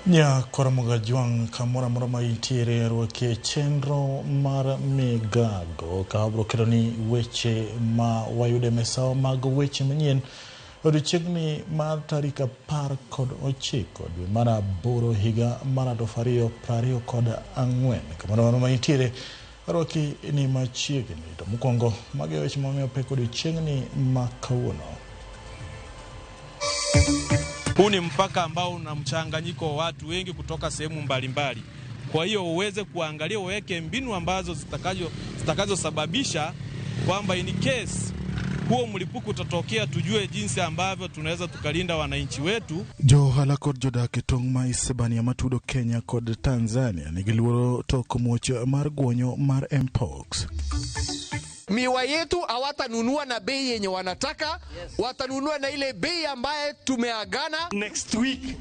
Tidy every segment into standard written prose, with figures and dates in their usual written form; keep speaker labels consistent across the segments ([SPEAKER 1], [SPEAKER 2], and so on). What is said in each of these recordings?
[SPEAKER 1] Nyakoromoga Jwang' kamoro amora ma intiere rwaki e chenro mar migago ka wabro keloni weche ma wayudo e misawa mag weche manyien odiochieng'ni mar tarik 19 dwe mar aboro higa mar 2024. Kamoro amora ma intiere arwaki ni machiegni. To mokwongo magi e weche mamiyo pek odiochieng'ni ma kawuono.
[SPEAKER 2] Huu ni mpaka ambao una mchanganyiko wa watu wengi kutoka sehemu mbalimbali. Kwa hiyo uweze kuangalia, uweke mbinu ambazo zitakazosababisha kwamba in case huo mlipuko utatokea, tujue jinsi ambavyo tunaweza tukalinda wananchi wetu.
[SPEAKER 1] Jo ohala kod jodak e tong' ma Isebania matudo Kenya kod Tanzania nigi luoro tok muoch mar guonyo mar Mpox.
[SPEAKER 3] Miwa yetu hawatanunua na bei yenye wanataka, yes. Watanunua na ile bei ambaye tumeagana.
[SPEAKER 4] Next week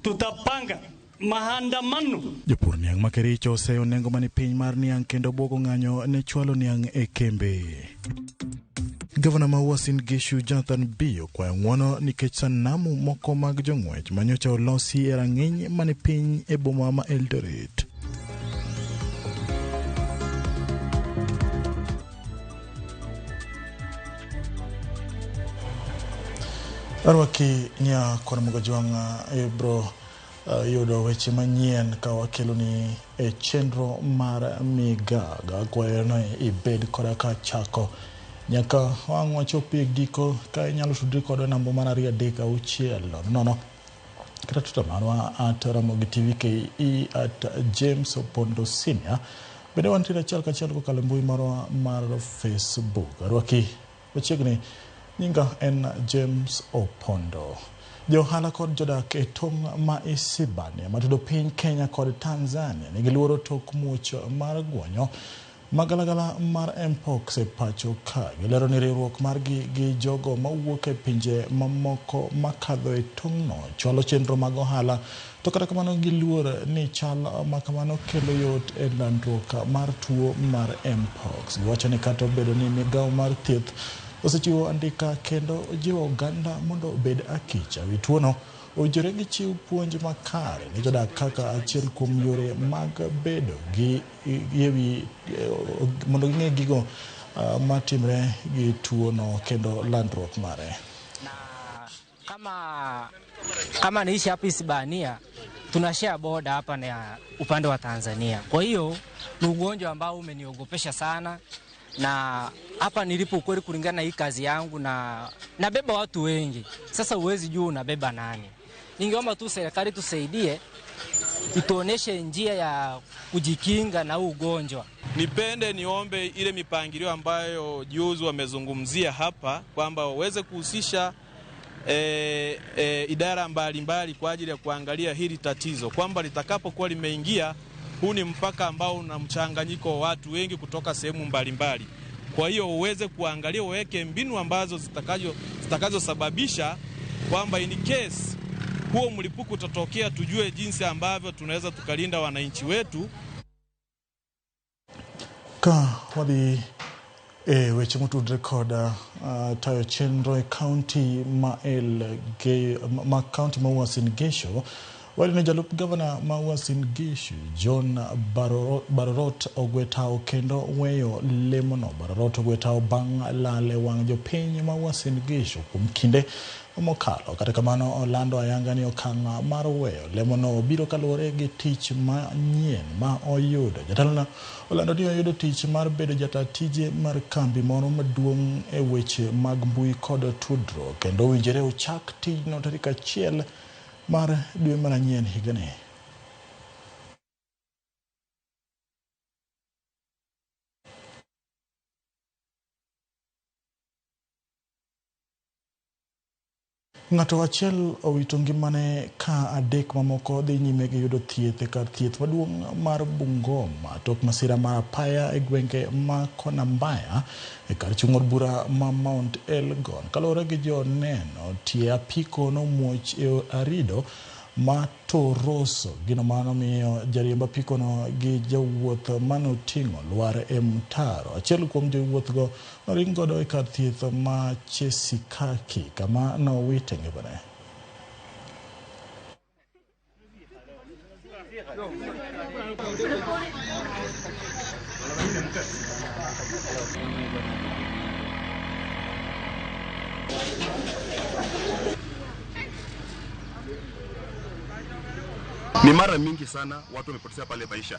[SPEAKER 4] tutapanga maandamano.
[SPEAKER 1] Jopur niang' ma Kericho oseyo nengo mani piny mar niang' kendo bwogo ng'anyo ne chwalo niang' e kembe. Gavana ma Uasin Gishu Jonathan Bii okwayo ng'uono nikech sanamu moko mag jong'wech manyocha olosi e rang'iny mani piny e boma ma Eldoret. Arwaki nya kod Jwang' ibro yudo weche manyien ka wakeloni e chenro mar migaga. Akwayo ni ibed koda ka chako nyaka wang' wachopi e giko ka inyalo tudri kodwa e namba mar 236 00 kata Twitter marwa at Ramogi TV KE at James Opondo Senior. Bende wantiere achiel kachiel kokalo e mbui marwa mar Facebook. Arwaki machiegni, nyinga en James Opondo. Jo ohala kod jodak e tong' ma Isibania matudo piny Kenya kod Tanzania nigi luoro tok muoch mar guonyo magalagala mar Mpox e pacho ka. Gilero ni riwruok margi gi jogo mawuok e pinje mamoko makadho e tong'no chwalo chenro mag ohala, to kata kamano giluor ni chal ma kamano kelo yot e landruok mar tuo mar Mpox. Giwacho ni kata obedo ni migawo mar thieth osechiwo andika kendo jiwo oganda mondo obed akicha wi tuono, owinjore gichiw puonj makare ne jodak kaka achiel kuom yore mag bedo gi ewi mondo ging'e gigo matimre gi tuono kendo landruok mare.
[SPEAKER 5] Na kama naishi hapa Isibania, tunashare boda hapa na upande wa Tanzania. Kwa hiyo ni ugonjwa ambao umeniogopesha sana, na hapa nilipo kweli, kulingana na hii kazi yangu na nabeba watu wengi. Sasa huwezi jua unabeba nani. Ningeomba tu serikali tusaidie, ituoneshe njia ya kujikinga na huu ugonjwa.
[SPEAKER 2] Nipende niombe ile mipangilio ambayo juzi wamezungumzia hapa kwamba waweze kuhusisha idara mbalimbali kwa ajili ya kuangalia hili tatizo, kwamba litakapokuwa limeingia, huu ni mpaka ambao una mchanganyiko wa watu wengi kutoka sehemu mbalimbali. Kwa hiyo uweze kuangalia, uweke mbinu ambazo zitakazosababisha kwamba in case huo mlipuko utatokea, tujue jinsi ambavyo tunaweza tukalinda wananchi wetu.
[SPEAKER 1] Ka wadhi e weche motudre kod tayo chenro e kaunti ma ma kaunti ma Uasin Gishu, wayudo ni jalup gavana ma Uasin Gishu John Barorot ogwe tao kendo weyo lemono. Barorot ogwe tao bang' lal e wang' jopiny ma Uasin Gishu kuom kinde mokalo. Kata kamano olando ayanga ni okang' mar weyo lemono biro kaluwore gi tich manyien ma oyudo. Jatelono olando ni oyudo tich mar bedo jata tije mar kambi moro maduong' e weche mag mbui kod tudruok, kendo owinjore ochak tijno tarik 1 mar dwe mar anyien higani. Ng'ato achiel owito ngimane ka adek mamoko dhi nyime gi yudo thieth e kar thieth maduong' mar Bungoma tok masira mar apaya e gwenge ma Konambaya e kar chung' od bura ma Mount Elgon. Kaluwore gi joneno, tie apiko nomuoch e arido ma Toroso, gino manomiyo jariemb apikono gi jawuoth manoting'o lwar e mtaro. Achiel kuom jowuothgo noring godo e kar thieth ma Chesikaki kama nowite ngimane.
[SPEAKER 6] Ni mara mingi sana watu wamepoteza pale maisha.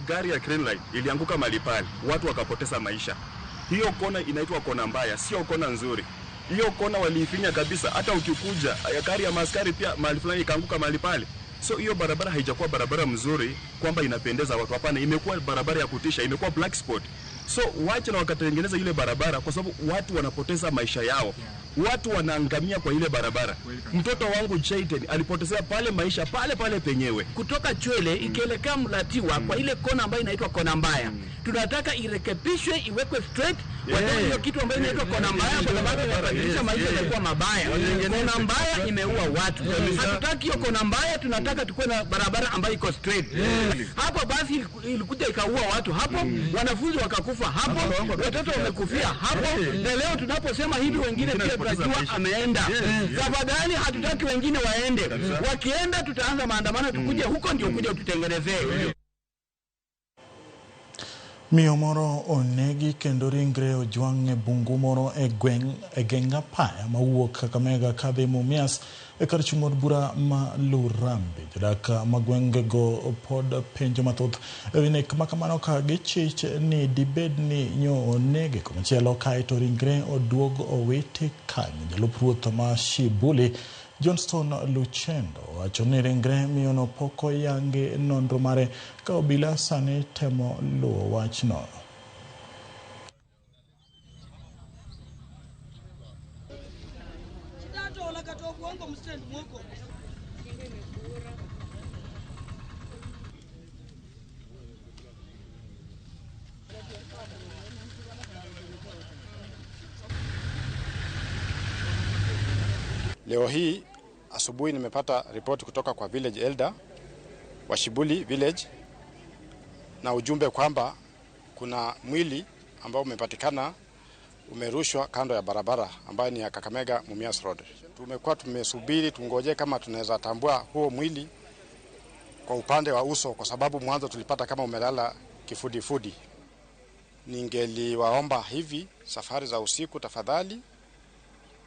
[SPEAKER 6] Gari ya Green Line ilianguka mahali pale, watu wakapoteza maisha. Hiyo kona inaitwa kona mbaya, sio kona nzuri. Hiyo kona waliifinya kabisa, hata ukikuja gari ya maskari pia mahali fulani ikaanguka mahali pale. So hiyo barabara haijakuwa barabara mzuri kwamba inapendeza watu, hapana, imekuwa barabara ya kutisha, imekuwa black spot. So wacha na wakatengeneza ile barabara kwa sababu watu wanapoteza maisha yao. Watu wanaangamia kwa ile barabara. Mtoto wangu Jaden alipotezea pale maisha pale pale penyewe.
[SPEAKER 7] Kutoka Chwele ikielekea Mlatiwa kwa ile kona ambayo inaitwa kona mbaya. Tunataka irekebishwe, iwekwe straight. Watoe hiyo kitu ambayo inaitwa kona mbaya kwa sababu inabadilisha maisha yalikuwa mabaya. Kona mbaya imeua watu. Hatutaki hiyo kona mbaya, tunataka tukue na barabara ambayo iko straight. Hapo basi ilikuja ikaua watu hapo, wanafunzi wakakufa hapo, watoto wamekufia hapo. Na leo tunaposema hivi wengine pia tunajua ameenda. Tafadhali hatutaki wengine waende. Wakienda tutaanza maandamano, tukuje huko ndio kuja tutengenezee.
[SPEAKER 1] Miyo moro onegi kendo ringre ojwang' e bungu moro e gweng' e geng' apaya mawuok Kakamega kadhi Mumias e kar chung' od bura ma Lurambi. Jodak ma gwengego pod penjo mathoth ewi nek makamano ka gichich ni dibed ni nyo onege komachielo kaeto ringre oduog owiti kanyo. Jalup ruoth ma Shibuli Johnston Luchendo wacho ni ringre miyono pok oyangi nonro mare ka obila sani temo luwo wachno.
[SPEAKER 8] Leo hii asubuhi nimepata ripoti kutoka kwa village elder wa Shibuli village na ujumbe kwamba kuna mwili ambao umepatikana umerushwa kando ya barabara ambayo ni ya Kakamega Mumias Road. Tumekuwa tumesubiri tungoje kama tunaweza tambua huo mwili kwa upande wa uso, kwa sababu mwanzo tulipata kama umelala kifudifudi. Ningeliwaomba hivi safari za usiku tafadhali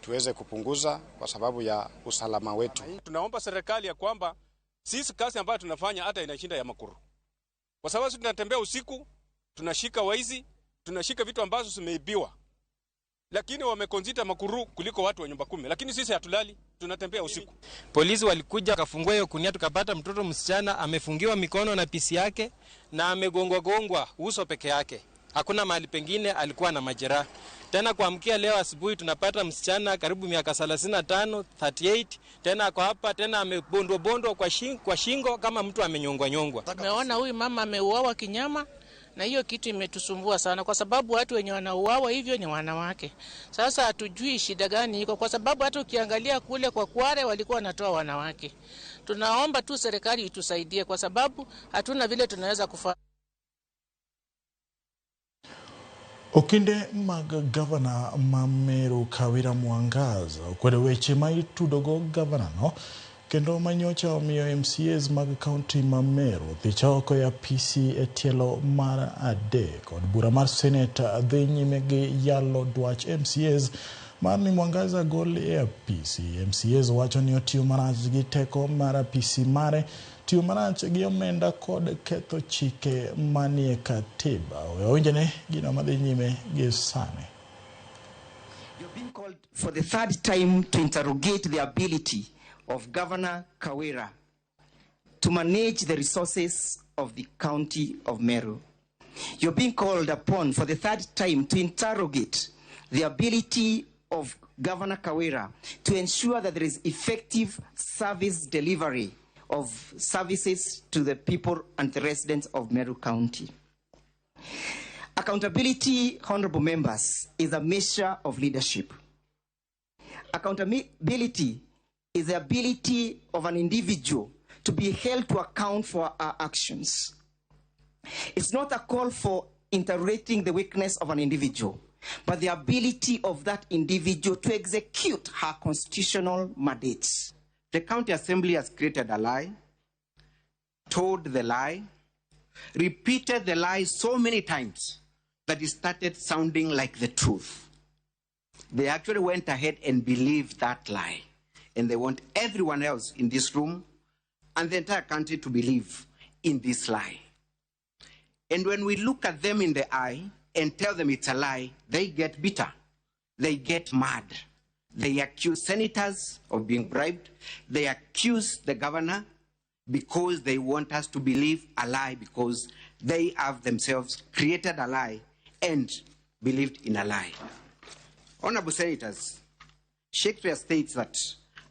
[SPEAKER 8] tuweze kupunguza kwa sababu ya usalama wetu.
[SPEAKER 9] Tunaomba serikali ya kwamba sisi kazi ambayo tunafanya hata inashinda ya makuru. Kwa sababu sisi tunatembea usiku, tunashika waizi, tunashika vitu ambazo zimeibiwa. Lakini wamekonzita makuru kuliko watu wa nyumba 10. Lakini sisi hatulali, tunatembea usiku.
[SPEAKER 2] Polisi walikuja wakafungua hiyo kunia, tukapata mtoto msichana amefungiwa mikono na pisi yake na amegongwa gongwa uso peke yake. Hakuna mahali pengine alikuwa na majeraha. Tena kuamkia leo asubuhi tunapata msichana karibu miaka 35, 38, tena kwa hapa tena amebondwa bondwa kwa shingo kama mtu amenyongwa nyongwa.
[SPEAKER 10] Tumeona huyu mama ameuawa kinyama na hiyo kitu imetusumbua sana kwa sababu watu wenye wanauawa hivyo ni wanawake. Sasa hatujui shida gani iko kwa sababu hata ukiangalia kule kwa Kware walikuwa wanatoa wanawake. Tunaomba tu serikali itusaidie kwa sababu hatuna vile tunaweza kufanya.
[SPEAKER 1] Okinde mag gavana ma Meru Kawira Mwangaza okwedo weche ma itudogo gavana no kendo manyocha omiyo MCAs mag kaunti ma Meru odhich oko e apisi e tielo mar 3. Od bura mar Senate dhi nyime gi yalo dwach MCAs mar ni Mwangaza gol e apisi. MCAs wacho ni otiyo marach gi teko mar apisi mare, tiyo marach gi omenda kod ketho chike manie katiba. Wawinjane gino madhi nyime gi sani.
[SPEAKER 11] You're being called for the third time to interrogate the ability of Governor Kawira to manage the resources of the county of Meru. You're being called upon for the third time to interrogate the ability of Governor Kawira to ensure that there is effective service delivery of services to the people and the residents of Meru County. Accountability, honorable members, is a measure of leadership. Accountability is the ability of an individual to be held to account for our actions. It's not a call for interrogating the weakness of an individual, but the ability of that individual to execute her constitutional mandates.
[SPEAKER 12] The County Assembly has created a lie
[SPEAKER 11] told the lie, repeated the lie so many times that it started sounding like the truth. They actually went ahead and believed that lie. And they want everyone else in this room and the entire country to believe in this lie. And when we look at them in the eye and tell them it's a lie, they get bitter. They get mad. They accuse senators of being bribed. They accuse the governor because they want us to believe a lie, because they have themselves created a lie and believed in a lie. Honorable Senators, Shakespeare states that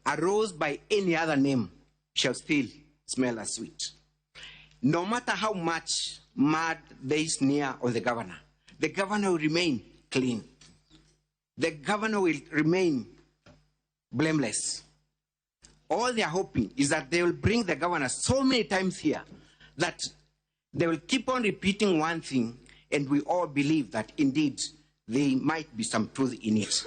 [SPEAKER 11] a rose by any other name shall still smell as sweet. No matter how much mud they smear on the governor will remain clean. The governor will remain blameless. All they are hoping is that they will bring the governor so many times here that they will keep on repeating one thing, and we all believe that indeed there might be some truth in it.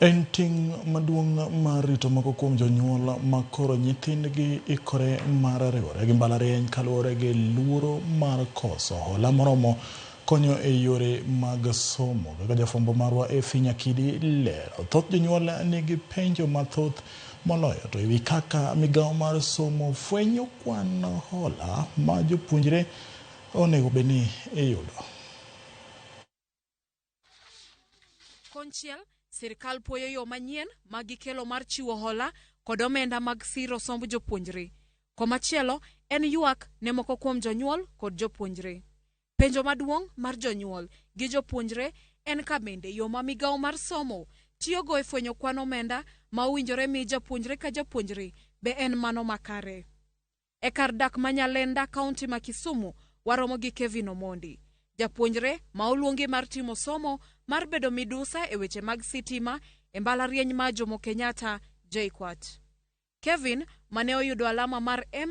[SPEAKER 1] En ting' maduong' mar rito moko kuom jonyuol ma koro nyithindgi ikore mar riwore gi mbalariany kaluwore gi luoro mar koso hola moromo konyo e yore mag somo. Kaka jafwambo marwa Effie Nyakidi lero, thoth jonyuol nigi penjo mathoth moloyo to ewi kaka migawo mar somo fwenyo kwan hola ma jopuonjre onego bed ni iyudo.
[SPEAKER 12] Konchiel, sirikal puoyo yo manyien ma gikelo mar chiwo hola kod omenda mag siro somb jopuonjre. Komachielo en ywak ne moko kuom jonyuol kod jopuonjre. Penjo maduong' mar jonyuol gi jopuonjre en ka bende yo ma migawo mar somo tiyogo e fwenyo kwan omenda ma owinjore mi japuonjre ka japuonjre be en mano makare. E kar dak ma Nyalenda, kaunti ma Kisumu, waromo gi Kevin Omondi, japuonjre ma oluongi mar timo somo mar bedo midusa e weche mag sitima e mbalariany ma Jomo Kenyatta JKUAT. Kevin, mane oyudo alama mar A-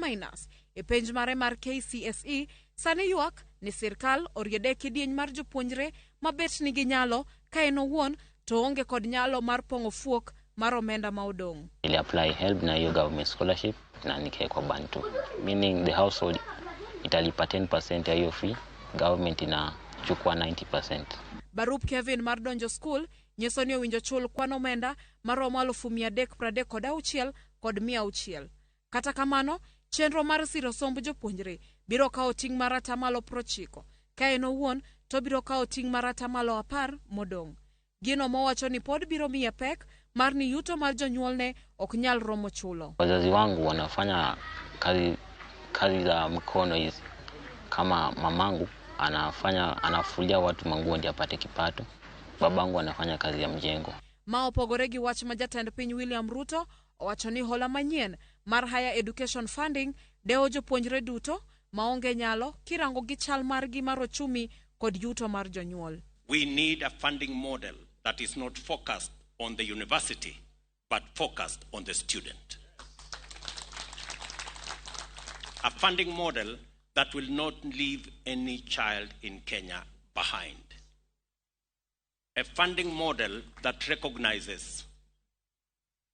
[SPEAKER 12] e penj mare mar KCSE, sani ywak ni sirkal oriede kidieny mar jopuonjre mabet nigi nyalo ka en owuon to onge kod nyalo mar pong'o fuok mar omenda ma odong'.
[SPEAKER 13] Nili apply HELB na hiyo government scholarship na nikawekwa band 2, meaning the household italipa 10% ya hiyo fee, government inachukua 90%.
[SPEAKER 12] Barup Kevin mar donjo skul nyiso ni owinjo chul kwan omenda maromo 336,600. Kata kamano, chenro mar siro somb jopuonjre biro kawo ting' mar 90%, ka en owuon to biro kawo ting' mar 10% modong'. Gino mowacho ni pod biro miye pek mar ni yuto mar jonyuolne ok nyal romo chulo.
[SPEAKER 13] Wazazi wangu wanafanya kazi za mkono hizi, kama mamangu anafulia watu manguo ndio apate kipato, babangu anafanya kazi ya mjengo.
[SPEAKER 12] Ma opogore gi wach ma jatend piny William Ruto owacho ni hola manyien mar Higher Education Funding dewo jopuonjre duto maonge nyalo kirango gi chal margi mar ochumi kod yuto mar jonyuol.
[SPEAKER 14] We need a funding model that is not focused on the university but focused on the student. A funding model that will not leave any child in Kenya behind. A funding model that recognizes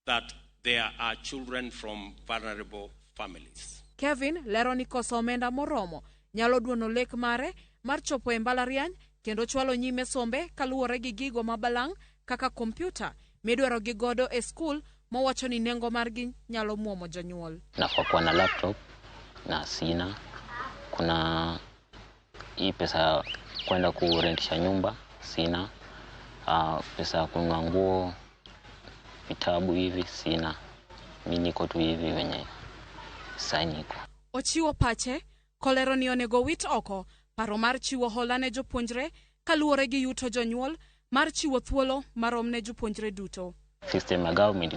[SPEAKER 14] that there are children from vulnerable families.
[SPEAKER 12] Kevin lero ni koso omenda moromo nyalo duono lek mare mar chopo e mbalariany kendo chwalo nyime sombe kaluwore gi gigo mabalang' kaka kompyuta midwaro gi godo e skul mowacho ni nengo margi nyalo muomo jonyuol.
[SPEAKER 13] Nafaa kuwa na laptop na sina. Kuna hii pesa kwenda kurentisha nyumba sina, pesa ya kununua nguo, vitabu hivi sina. Mimi niko tu hivi wenye sasa niko.
[SPEAKER 12] Ochiwo pache kolero ni onego wit oko paro mar chiwo hola ne jopuonjre kaluwore gi yuto jonyuol mar chiwo thuolo marom ne jopuonjre duto.
[SPEAKER 13] System ya government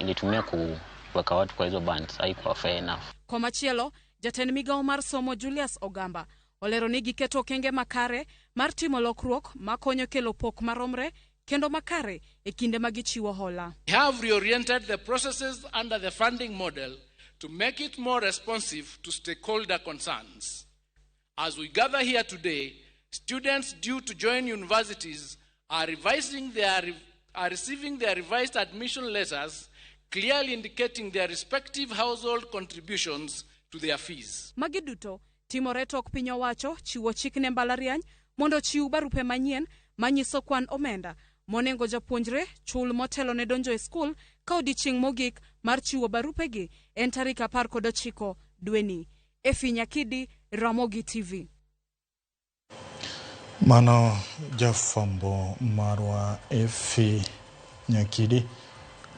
[SPEAKER 13] ilitumia kuweka watu kwa hizo bands haikuwa fair enough.
[SPEAKER 12] Komachielo, jatend migawo mar somo Julius Ogamba olero ni giketo okenge makare mar timo lokruok makonyo kelo pok maromre kendo makare e kinde ma gichiwo hola.
[SPEAKER 15] We have reoriented the processes under the funding model to make it more responsive to stakeholder concerns. As we gather here today, students due to join universities are receiving their revised admission letters, clearly indicating their respective household contributions to their fees.
[SPEAKER 12] Magi duto timore tok piny owacho chiwo chik ne mbalariany mondo ochiw barupe manyien manyiso kwan omenda monengo japuonjre chul motelo ne donjo e skul ka odiechieng' mogik mar chiwo barupegi en tarik 19 dweni. Efi Nyakidi, Ramogi TV.
[SPEAKER 1] Mano jafwambo marwa Efi Nyakidi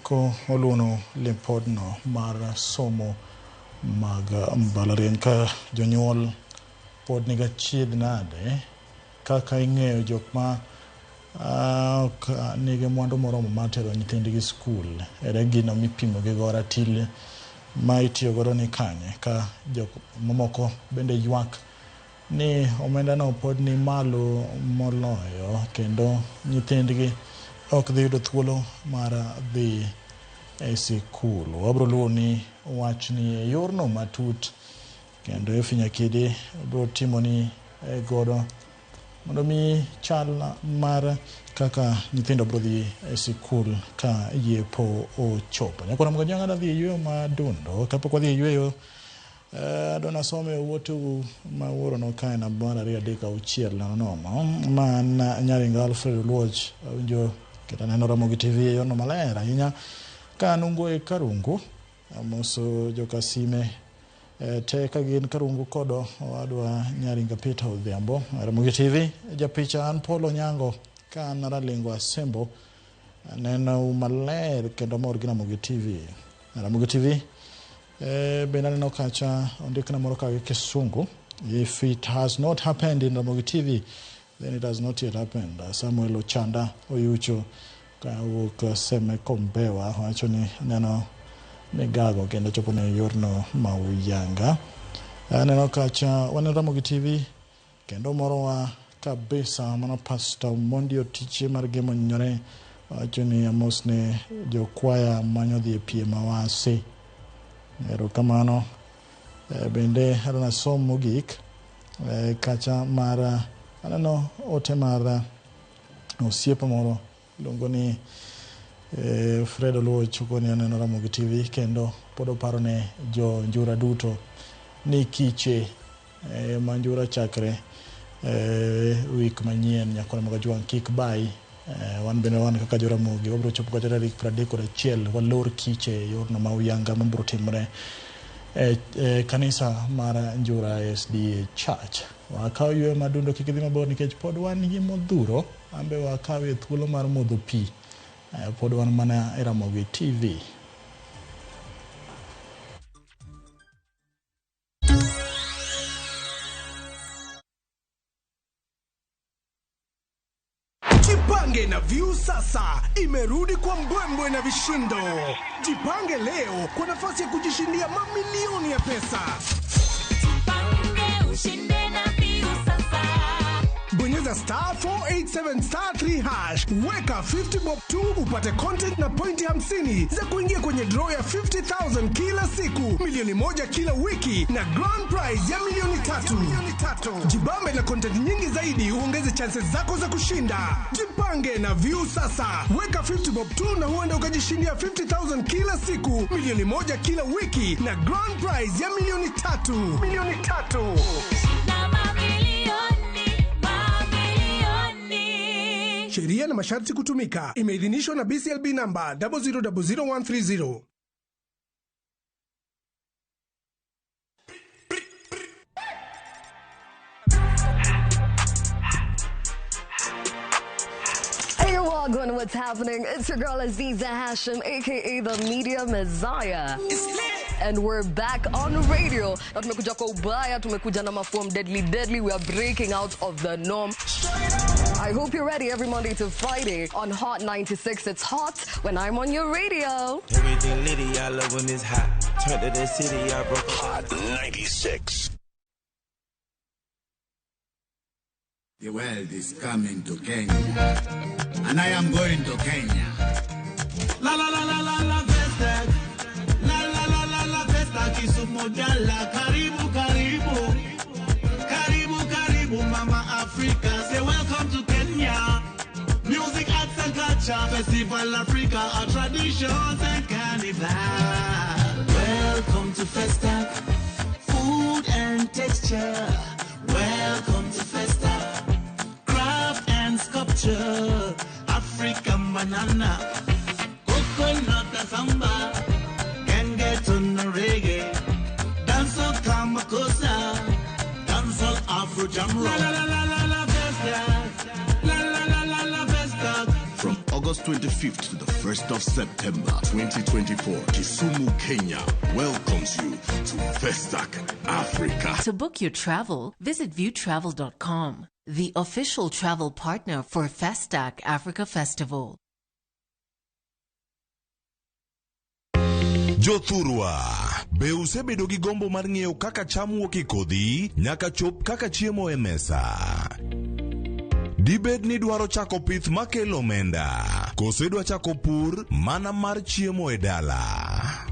[SPEAKER 1] ko oluono lipodno mar somo mag mbalariany ka jonyuol pod niga chiedh nade kaka ing'eyo jok ma ok nigi mwandu moromo mar tero nyithindgi skul. Ere gino mipimo gi go ratil ma itiyo godo ni kanye ka jok mamoko bende ywak ni omenda no pod ni malo moloyo kendo nyithindgi ok dhi yudo thuolo mar dhi e sikul. Wabro luwo ni wachni e yorno matut kendo Efi Nyakidi bro timoni godo mondo mi chal mar kaka nyithindo bro dhi e sikul ka yepo ochopo. Nyakoro mga adhi e yweyo madundo kapok wadhi e yweyo adwa nasome wuotu ma wuoro kae namba 2 3 6 0 0 ma Nyaringa Alfred Oluoch awinjo kendo aneno Ramogi TV e yorno maler ahinya ka nungo e Karungu amoso jokasime te ka gin Karungu kodo owadwa Nyaringa Peter Odhiambo. Ramogi TV japicha an Paul Onyango ka an Ralengo Asembo aneno maler kendo mor gi Ramogi TV. Ramogi TV bende aneno kacha ondikna moro ka gi Kisungu. If it has not happened in Ramogi TV, then it has not yet happened. Samuel Ochanda Oyucho ka wuok Seme Kombewa wacho ni neno migago kendo chopo ne yorno ma Uyanga. Aneno kacha waneno Ramogi TV kendo morowa kabisa mano Pastor Mondi Otiche mar Gemo Nyore wacho ni amos ne jokwaya manyo dhi e piem Awasi. Erokamano. Bende adwa nasom mogik kacha mar aneno ote mar osiepa moro iluongo ni Fred Oluoch koni aneno Ramogi TV kendo pod oparo ne jo Njura duto ni kiche ma Njura chakre wik manyien nyakore mag Ojwang' kik bayi. Wan bende wan kaka jo Ramogi wabiro chopo kata tarik 31 walor kiche e yorno ma Uyanga mabiro timore e kanisa mar Njura SDA Church. Wakaw yweyo madundo kik idhi mabor nikech pod wan gi modhuro ambe wakawie thuolo mar modho pi. Pod wan mana e Ramogi TV.
[SPEAKER 16] Jipange na View sasa imerudi kwa mbwembwe na vishindo. Jipange leo kwa nafasi ya kujishindia mamilioni ya pesa.
[SPEAKER 17] Jipange ushinde na View sasa.
[SPEAKER 16] Bonyeza star 487 star 3 hash, weka 50 bob 2 upate content na pointi 50 za kuingia kwenye draw ya 50,000 kila siku, milioni 1 kila wiki na grand prize ya milioni 3. Jibambe na content nyingi zaidi uongeze chances zako za kushinda. Jipange na View sasa, weka 50 bob 2 na huenda ukajishindia 50,000 kila siku, milioni 1 kila wiki na grand prize ya milioni 3. Milioni 3.
[SPEAKER 17] Na mamilioni.
[SPEAKER 16] Sheria na masharti kutumika. Imeidhinishwa na BCLB namba 0000130.
[SPEAKER 18] Hey, welcome. What's happening? It's your girl Aziza Hashim, aka the Media Messiah. And we're back on radio. Na tumekuja kwa ubaya, tumekuja na maform deadly deadly. We are breaking out of the norm. I hope you're ready every Monday to Friday on Hot 96. It's hot when I'm on your radio.
[SPEAKER 19] Everything litty, I love when it's hot. Turned to the city, I broke
[SPEAKER 20] Hot 96.
[SPEAKER 21] The world is coming to Kenya, and I am going to Kenya.
[SPEAKER 22] La la la la la la Festa. La la la la la Festa Kisumu Jala. Karibu karibu. Karibu karibu Mama Africa. Say welcome to Kenya. Music, arts and culture, Festival Africa, our traditions and carnival. Welcome to Festa. Architecture, welcome to Festa. Craft and sculpture, African banana, coconut and samba, can get on the reggae, dancehall kamakosa, dancehall Afro jam rock. La la la la la Festa, la la la la la Festa.
[SPEAKER 3] From August 25th to the 1st of September 2024, Kisumu, Kenya welcomes you to Festac Africa.
[SPEAKER 4] To book your travel, visit viewtravel.com, the official travel partner for Festac Africa Festival.
[SPEAKER 23] Jothurwa, be usebedo gi gombo mar ng'eyo kaka cham wuok e kodhi nyaka chop kaka chiemo e mesa? Dibed ni dwaro chako pith makelo omenda, koso idwa chako pur mana mar chiemo e dala?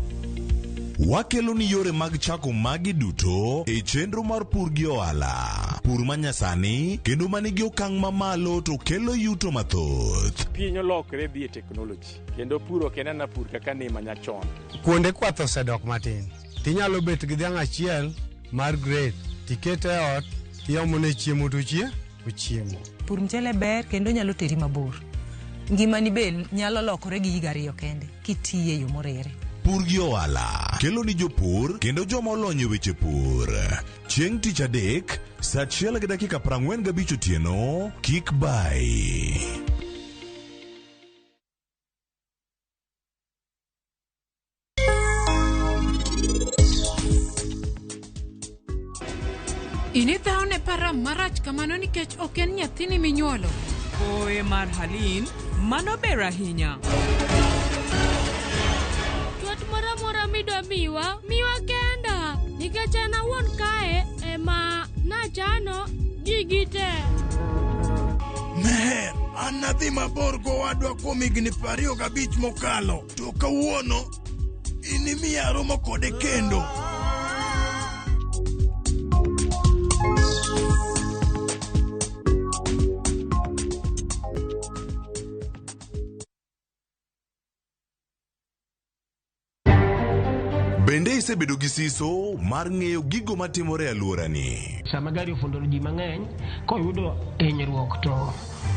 [SPEAKER 23] Wakelo ni yore mag chako magi duto e chenro mar pur gi ohala. Pur manyasani kendo manigi okang' mamalo to kelo yuto mathoth.
[SPEAKER 24] Piny olokre dhi e teknoloji kendo pur ok en ana pur kaka ne manyachon.
[SPEAKER 25] Kuonde kwath osedok matin. Tinyalo bet gi dhiang' achiel mar grade, tikete e ot, tiomone chiemo to ochiemo.
[SPEAKER 26] Pur mchele ber kendo nyalo teri mabor. Ngimani be nyalo lokore gi higa ariyo kende kitiye yo moriere.
[SPEAKER 23] Pur gi ohala kelo ni jopur kendo joma olony e weche pur. Chieng' tich adek, saa 1:45 otieno, kik bai.
[SPEAKER 12] Inidhawne param marach kamano nikech ok en nyathini minyuolo.
[SPEAKER 27] Oe mar Halin, mano ber ahinya.
[SPEAKER 28] Twat moro amora midwa miwa, miwa kenda. Nikech an awuon kae ema nachano gigi te.
[SPEAKER 29] Meher, an adhi mabor gowadwa kuom higni 25 mokalo, to kawuono inimiya romo kode kendo.
[SPEAKER 23] Bende isebedo gi siso mar ng'eyo gigo matimore e alworani?
[SPEAKER 30] Sama gari ofundo ji mang'eny, koyudo hinyruok to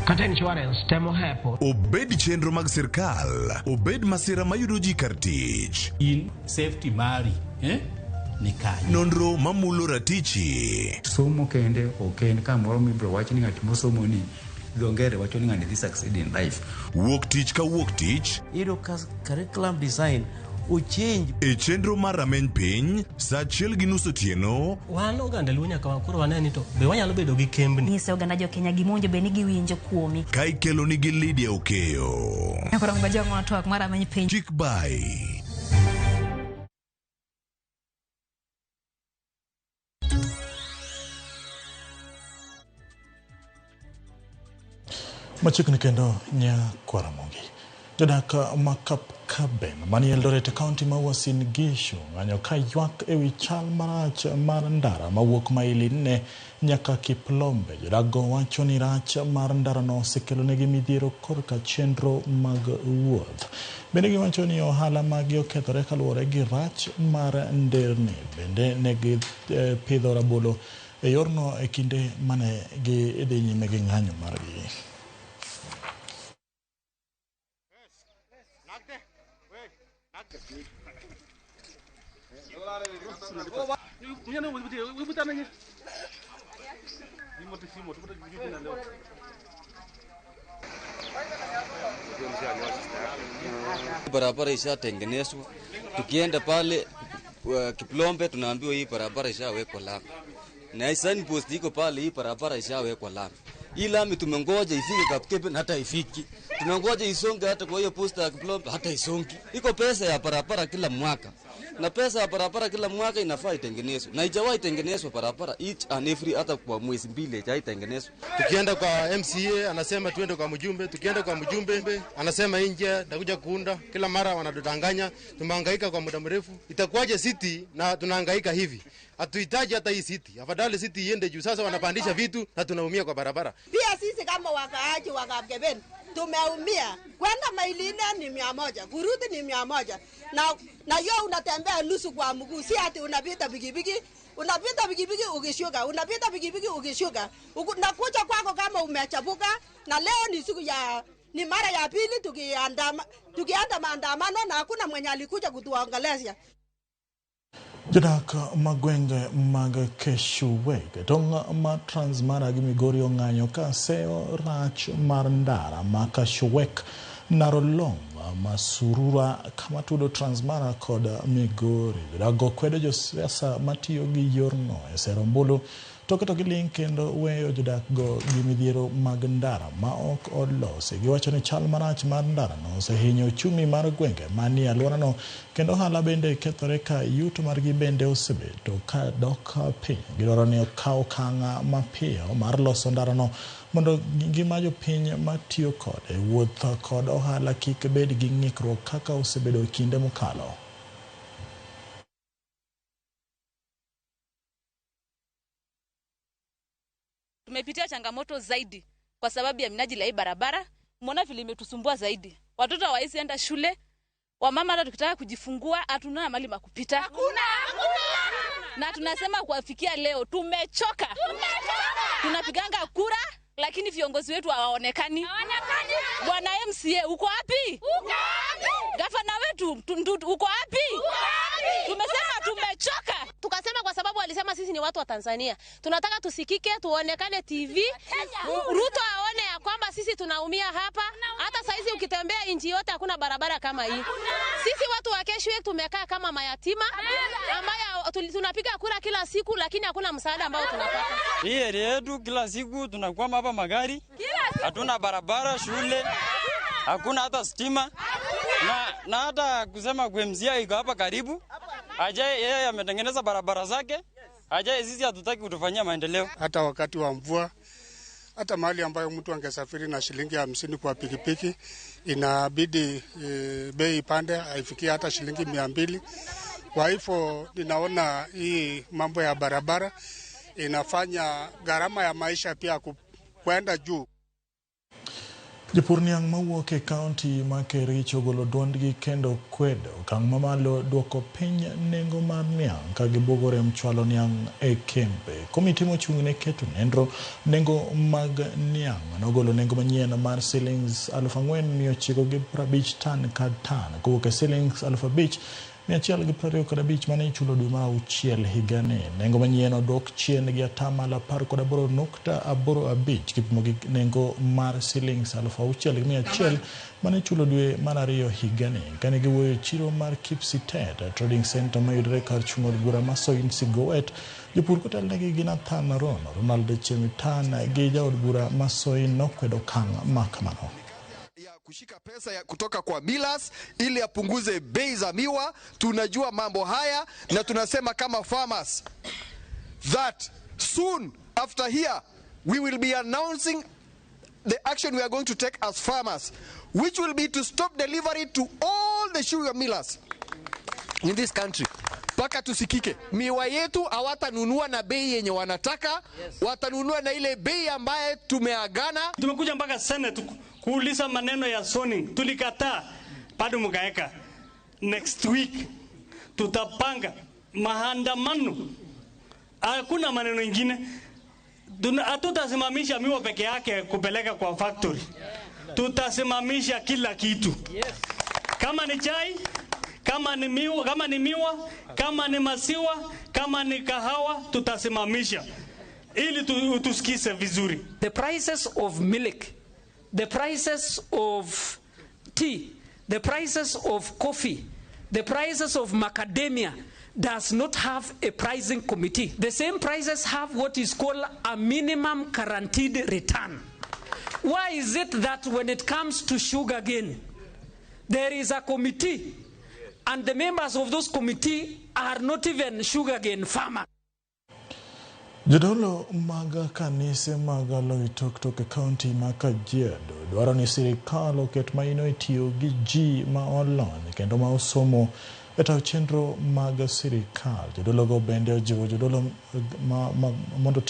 [SPEAKER 30] kata insurance temo hepo.
[SPEAKER 23] Obed chenro mag sirkal, obed masira mayudo ji kar tich.
[SPEAKER 31] In safety mari, ni kanye.
[SPEAKER 23] Nonro mamulo ratichi.
[SPEAKER 32] Somo kende ok en kamoro mibiro wach ni ng'at mosomo ni dho ngere wacho ni ng'ani dhi succeed in life.
[SPEAKER 23] Wuok tich ka wuok tich.
[SPEAKER 33] Iyudo ka curriculum design ochange.
[SPEAKER 23] E chenro mar rameny piny, saa 1:30 otieno.
[SPEAKER 34] Wan oganda Luo nyaka koro wane ni to be wanyalo bedo gi kembni.
[SPEAKER 35] Nyise oganda jo Kenya gima owinjo bed ni giwinjo kuomi.
[SPEAKER 23] Ka ikelo nigi Lydia Okeyo.
[SPEAKER 35] Koro ngojong'o twak mar rameny piny.
[SPEAKER 23] Kik bai.
[SPEAKER 1] Machiegni kendo Nyakwaramogi. Jodak ma Kapkaben manie Eldoret e kaunti ma Uasin Gishu ng'anyo ka ywak ewi chal marach mar ndara mawuok maili 4 nyaka Kiplombe. Jodak go wacho ni rach mar ndarano osekelonegi midhiero korka chenro mag wuoth. Bende giwacho ni ohala maggi okethore kaluwore gi rach mar nderni. Bende negi pidho rabolo e yorno e kinde mane gidhi nyime gi ng'anyo margi.
[SPEAKER 36] Barabara ishatengenezwa, tukienda pale Kiplombe tunaambiwa hii barabara ishawekwa lami, na signpost iko pale, hii barabara ishawekwa lami. Hii lami tumengoja ifike Kapkeben, hata ifiki. Tunangoja isonge hata kwa hiyo posta ya Kiplombe, hata isongi. Iko pesa ya barabara kila mwaka, na pesa ya barabara kila mwaka inafaa itengenezwe, na haijawahi tengenezwa barabara each and every, hata kwa mwezi mbili haijawahi tengenezwa.
[SPEAKER 37] Tukienda kwa MCA anasema tuende kwa mjumbe, tukienda kwa mjumbe anasema nje nitakuja kuunda. Kila mara wanatudanganya, tumehangaika kwa muda mrefu. Itakuwaje city na tunahangaika hivi? Hatuhitaji hata hii city. Afadhali city iende juu. Sasa wanapandisha vitu na tunaumia kwa barabara.
[SPEAKER 38] Pia sisi kama wakaaji wa Kapkeben tumeumia. Kwenda maili 4 ni 100, kurudi ni 100. Na hiyo unatembea nusu kwa mguu, si ati unapita pikipiki Unapita pikipiki ukishuka, unapita pikipiki ukishuka. Nakuja kwako kama umechafuka. Na leo ni siku ya ni mara ya pili tukianda maandamano na hakuna mwenye alikuja kutuangalia.
[SPEAKER 1] Jodak mag gwenge mag Keshuwek, tong' ma Transmara gi Migori ong'anyo ka seyo rach mar ndara ma Kashuwek Narolong Masurura kama tudo Transmara kod Migori. Jodak go kwedo josiasa matiyo gi yorno e sero ombulu toke to giling' kendo weyo jodak go gi midhiero mag ndara ma ok olosi. Giwacho ni chal marach mar ndarano osehinyo uchumi mar gwenge manie alworano kendo ohala bende kethore ka yuto margi bende osebedo ka dok piny. Gidwaro ni okaw okang' mapiyo mar loso ndarano mondo ngima jopiny matiyo kode, wuoth kod ohala kik bed gi ng'ikruok kaka osebedo e kinde mokalo.
[SPEAKER 2] Tumepitia changamoto zaidi kwa sababu ya minajili ya hii barabara. Umeona vile imetusumbua zaidi. Watoto hawawezi enda shule. Wamama hata tukitaka kujifungua hatuna mahali pa kupita. Hakuna. Na tunasema kuwafikia leo tumechoka. Tunapiganga kura lakini viongozi wetu hawaonekani. Bwana MCA uko wapi? Gavana wetu uko wapi? Tumesema tumechoka.
[SPEAKER 5] Tukasema kwa sababu walisema sisi ni watu wa Tanzania. Tunataka tusikike, tuonekane TV. Ruto aone ya kwamba sisi tunaumia hapa. Hata saizi ukitembea nchi yote hakuna barabara kama hii. Sisi watu wa Keshuwek tumekaa kama mayatima ambayo tunapiga kura kila siku lakini hakuna msaada ambao tunapata.
[SPEAKER 6] Hii area yetu kila siku tunakwama hapa magari. Hatuna barabara, shule, hakuna hata stima. Na hata kusema kwa MCA iko hapa karibu. Ajaye yeye ametengeneza barabara zake. Ajaye sisi hatutaki kutufanyia maendeleo.
[SPEAKER 7] Hata wakati wa mvua, hata mahali ambayo mtu angesafiri na shilingi 50 kwa pikipiki, inabidi bei ipande haifikie hata shilingi 200. Kwa hivyo ninaona hii mambo ya barabara inafanya gharama ya maisha pia kwenda juu.
[SPEAKER 1] Jopur niang' mawuok e kaunti ma Kericho ogolo duondgi kendo kwedo okang' mamalo duoko piny nengo mar niang' ka gibwogore mchwalo niang' e kembe. Komiti mochung' ne keto nengo mag niang' nogolo nengo manyien mar silings 4,950 tan ka tan kowuok e silings 5,125 mane ichulo dwe mar auchiel higani. Nengo manyien odok chien gi 18.85% kipimo gi nengo mar silings 6,100 mane ichulo dwe mar ariyo higani. Kane giwuoyo e chiro mar Kipsitet Trading Center mayudore kar chung' od bura ma Soin Sigowet, jopur kotelnegi gi Nathan Rono, Ronald Chemitan gi jaod bura ma Soin nokwedo okang' ma kamano.
[SPEAKER 8] Kushika pesa ya kutoka kwa millers ili apunguze bei za miwa. Tunajua mambo haya na tunasema kama farmers that soon after here we will be announcing the action we are going to take as farmers, which will be to stop delivery to all the sugar millers in this country. Paka tusikike. Miwa yetu hawatanunua na bei yenye wanataka, yes. Watanunua na ile bei ambaye tumeagana.
[SPEAKER 9] Tumekuja mpaka Senate kuuliza maneno ya zoning, tulikataa, bado mkaeka. Next week tutapanga maandamano. Hakuna maneno ingine. Hatutasimamisha miwa peke yake kupeleka kwa factory. Tutasimamisha kila kitu. Kama ni chai, kama ni miwa, kama ni maziwa, kama ni kahawa, tutasimamisha ili tusikize vizuri.
[SPEAKER 10] The prices of milk, the prices of tea, the prices of coffee, the prices of macadamia does not have a pricing committee. The same prices have what is called a minimum guaranteed return. Why is it that when it comes to sugar cane, there is a committee and the members of those committee are not even sugarcane farmers?
[SPEAKER 1] Jodolo mag kanise mag Loitoktok e kaunti ma Kajiado dwaro ni sirikal oket maino e tiyo gi ji ma olony kendo ma osomo E tayo chenro mag sirikal. Jodologo bende ojiwo jodolo mondo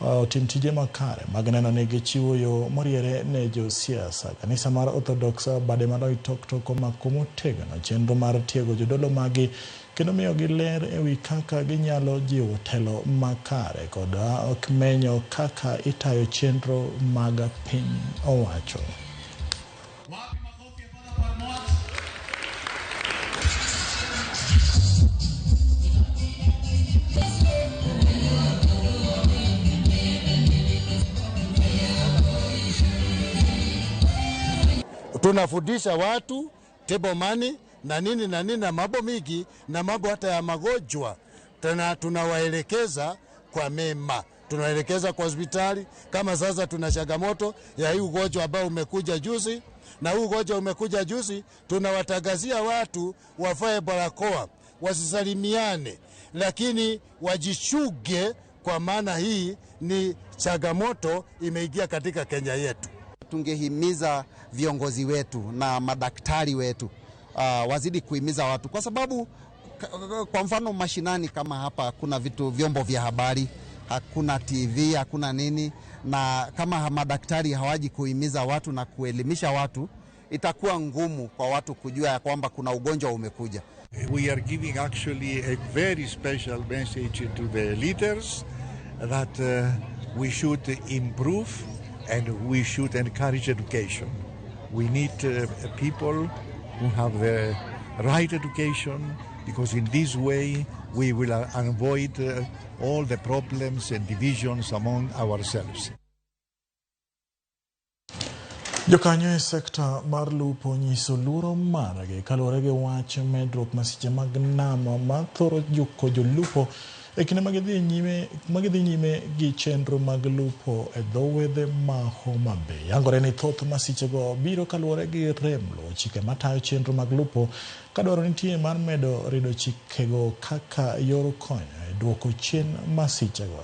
[SPEAKER 1] otim tije makare mag neno ni gichiwo yo moriere ne josiasa. Kanisa mar Orthodox bade mar Loitoktok omako motegno chenro mar tiego jodolo magi kendo miyogi ler ewi kaka ginyalo jiwo telo makare kod menyo kaka itayo chenro mag piny owacho.
[SPEAKER 3] Tunafundisha watu table money na nini na nini na mambo mingi na mambo hata ya magonjwa. Tena tunawaelekeza kwa mema, tunawaelekeza kwa hospitali. Kama sasa tuna changamoto ya hii ugonjwa ambao umekuja juzi, na huu ugonjwa umekuja juzi, tunawatangazia watu wavae barakoa, wasisalimiane, lakini wajichuge, kwa maana hii ni changamoto imeingia katika Kenya yetu.
[SPEAKER 4] Tungehimiza viongozi wetu na madaktari wetu wazidi kuhimiza watu, kwa sababu kwa mfano mashinani kama hapa kuna vitu vyombo vya habari, hakuna TV, hakuna nini, na kama madaktari hawaji kuhimiza watu na kuelimisha watu, itakuwa ngumu kwa watu kujua ya kwamba kuna ugonjwa umekuja.
[SPEAKER 11] We are giving actually a very special message to the leaders that we should improve and we should encourage education. We need people who have the right education, because in this way we will avoid all the problems and divisions among ourselves.
[SPEAKER 1] Jokanyo e sekta mar lupo nyiso luoro margi kaluwore gi wach medruok masiche mag nam ma thoro juko jolupo e kinde ma gidhi nyime gi chenro mag lupo e dho wedhe ma Homa Bay. Yangore ni thoth masichego biro kaluwore gi rem luwo chike matayo chenro mag lupo, ka dwaro nitie mar medo rido chikego kaka yor konyo e duoko chien masichego.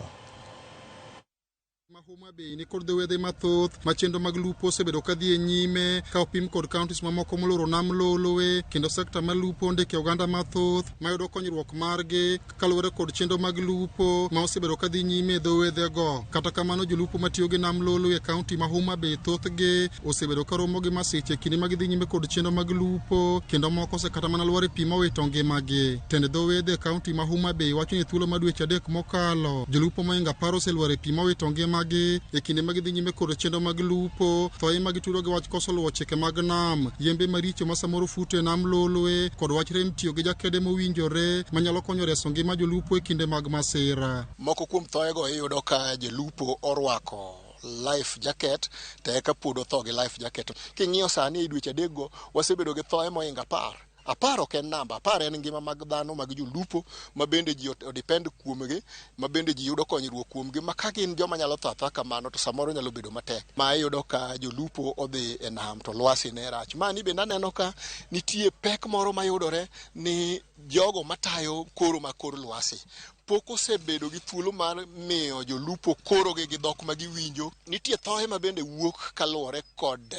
[SPEAKER 12] Homa Bay ni kod dho wedhe mathoth ma chenro mag lupo osebedo ka dhi e nyime ka opim kod counties mamoko moloro nam Lolwe, kendo sekta mar lupo ndike oganda mathoth mayudo konyruok margi kaluwore kod chenro mag lupo ma osebedo ka dhi nyime e dho wedhego. Kata kamano, jolupo matiyo gi nam Lolwe e county ma Homa Bay thothgi osebedo ka romo gi masiche e kinde ma gidhi nyime kod chenro mag lupo, kendo moko osekata mana lwar e pi mowito ngimagi. Tend dho wedhe e county ma Homa Bay wacho ni thuolo ma dweche 3 mokalo jolupo mohingo 10 oselwar e pi mowito ngimagi e kinde ma gidhi nyime kod chenro mag lupo. Thoe ma gitudo gi wach koso luwo chike mag nam, yembe maricho ma samoro futo e nam Lolwe, kod wach rem tiyo gi jakede mowinjore manyalo konyo reso ngima jolupo e kinde mag masira.
[SPEAKER 13] Moko kuom thoego iyudo ka jolupo orwako life jacket to eka pod otho gi life jacket. King'iyo sani e dweche 3 go wasebedo gi thoe mohingo 10. 10 ok en namba, 10 en ngima mag dhano mag jolupo ma bende ji odepend kuomgi, ma bende ji yudo konyruok kuomgi, ma ka gin joma nyalo tho athoa kamano to samoro nyalo bedo matek. Ma iyudo ka jolupo odhi e nam to lwasi ne rach. Mani bende aneno ka nitie pek moro mayudore ni jogo matayo koro ma kor lwasi pok osebedo gi thuolo mar miyo jolupo korogi gi dhok ma giwinjo. Nitie thoe ma bende wuok kaluwore kod